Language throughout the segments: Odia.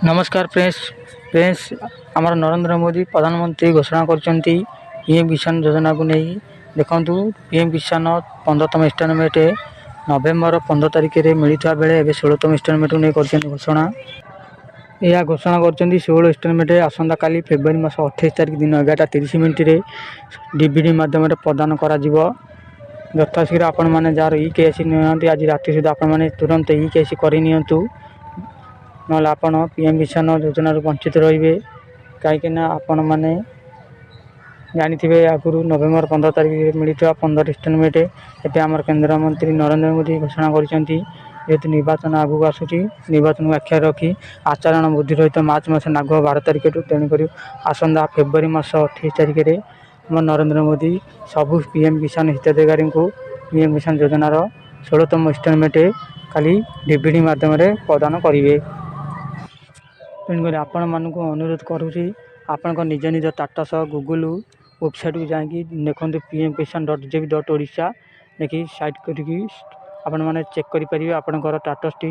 ନମସ୍କାର ଫ୍ରେଣ୍ଡସ୍। ଫ୍ରେଣ୍ଡସ୍, ଆମର ନରେନ୍ଦ୍ର ମୋଦି ପ୍ରଧାନମନ୍ତ୍ରୀ ଘୋଷଣା କରିଛନ୍ତି ପିଏମ୍ କିଷାନ ଯୋଜନାକୁ ନେଇ। ଦେଖନ୍ତୁ, ପିଏମ୍ କିଷାନ 15ତମ ଇନଷ୍ଟଲମେଣ୍ଟ ନଭେମ୍ବର 15 ତାରିଖରେ ମିଳିଥିବା ବେଳେ ଏବେ 16ତମ ଇନଷ୍ଟଲମେଣ୍ଟକୁ ନେଇ କରିଛନ୍ତି ଘୋଷଣା। ଏହା ଘୋଷଣା କରିଛନ୍ତି, 16 ଇନଷ୍ଟଲମେଣ୍ଟ ଆସନ୍ତାକାଲି ଫେବୃଆରୀ ମାସ 28 ତାରିଖ ଦିନ 11ଟା 30 ମିନିଟ୍ରେ ଡିବିଟି ମାଧ୍ୟମରେ ପ୍ରଦାନ କରାଯିବ। ଯଥାଶୀଘ୍ର ଆପଣମାନେ ଯାହାର ଇ କେୱାଇସି ନିଅନ୍ତି, ଆଜି ରାତି ସୁଦ୍ଧା ଆପଣମାନେ ତୁରନ୍ତ ଇ କେୱାଇସି କରିନିଅନ୍ତୁ, ନହେଲେ ଆପଣ ପିଏମ୍ କିଷାନ ଯୋଜନାରୁ ବଞ୍ଚିତ ରହିବେ। କାହିଁକିନା ଆପଣମାନେ ଜାଣିଥିବେ, ଆଗରୁ ନଭେମ୍ବର 15 ତାରିଖରେ ମିଳିଥିବା 15 ଇନଷ୍ଟଲମେଣ୍ଟ ଏବେ ଆମର କେନ୍ଦ୍ରମନ୍ତ୍ରୀ ନରେନ୍ଦ୍ର ମୋଦି ଘୋଷଣା କରିଛନ୍ତି। ଯେହେତୁ ନିର୍ବାଚନ ଆଗକୁ ଆସୁଛି, ନିର୍ବାଚନକୁ ଆଖିରେ ରଖି ଆଚରଣ ବିଧି ସହିତ ମାର୍ଚ୍ଚ ମାସ ଲାଗୁ 12 ତାରିଖଠୁ। ତେଣୁକରି ଆସନ୍ତା ଫେବୃଆରୀ ମାସ 28 ତାରିଖରେ ଆମ ନରେନ୍ଦ୍ର ମୋଦି ସବୁ ପିଏମ୍ କିଷାନ ହିତାଧିକାରୀଙ୍କୁ ପିଏମ୍ କିଷାନ ଯୋଜନାର 16ତମ ଇନଷ୍ଟଲମେଣ୍ଟ କାଲି ଡିବିଟି ମାଧ୍ୟମରେ ପ୍ରଦାନ କରିବେ। ତେଣୁକରି ଆପଣମାନଙ୍କୁ ଅନୁରୋଧ କରୁଛି, ଆପଣଙ୍କ ନିଜ ନିଜ ଷ୍ଟାଟସ୍ ଗୁଗୁଲ୍ ୱେବସାଇଟ୍କୁ ଯାଇକି ଦେଖନ୍ତୁ, pmkisan.gov.odisha ଦେଖି ସାଇଟ୍ କରିକି ଆପଣମାନେ ଚେକ୍ କରିପାରିବେ, ଆପଣଙ୍କର ଷ୍ଟାଟସ୍ଟି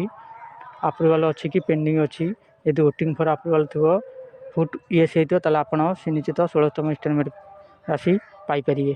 ଆପ୍ରୁଭାଲ୍ ଅଛି କି ପେଣ୍ଡିଂ ଅଛି। ଯଦି ୱେଟିଂ ଫର୍ ଆପ୍ରୁଭାଲ୍ ଥିବ, ପୁଟ୍ ୟେସ୍ ହେଇଥିବ, ତାହେଲେ ଆପଣ ସୁନିଶ୍ଚିତ 16ତମ ଇନଷ୍ଟଲମେଣ୍ଟ ରାଶି ପାଇପାରିବେ।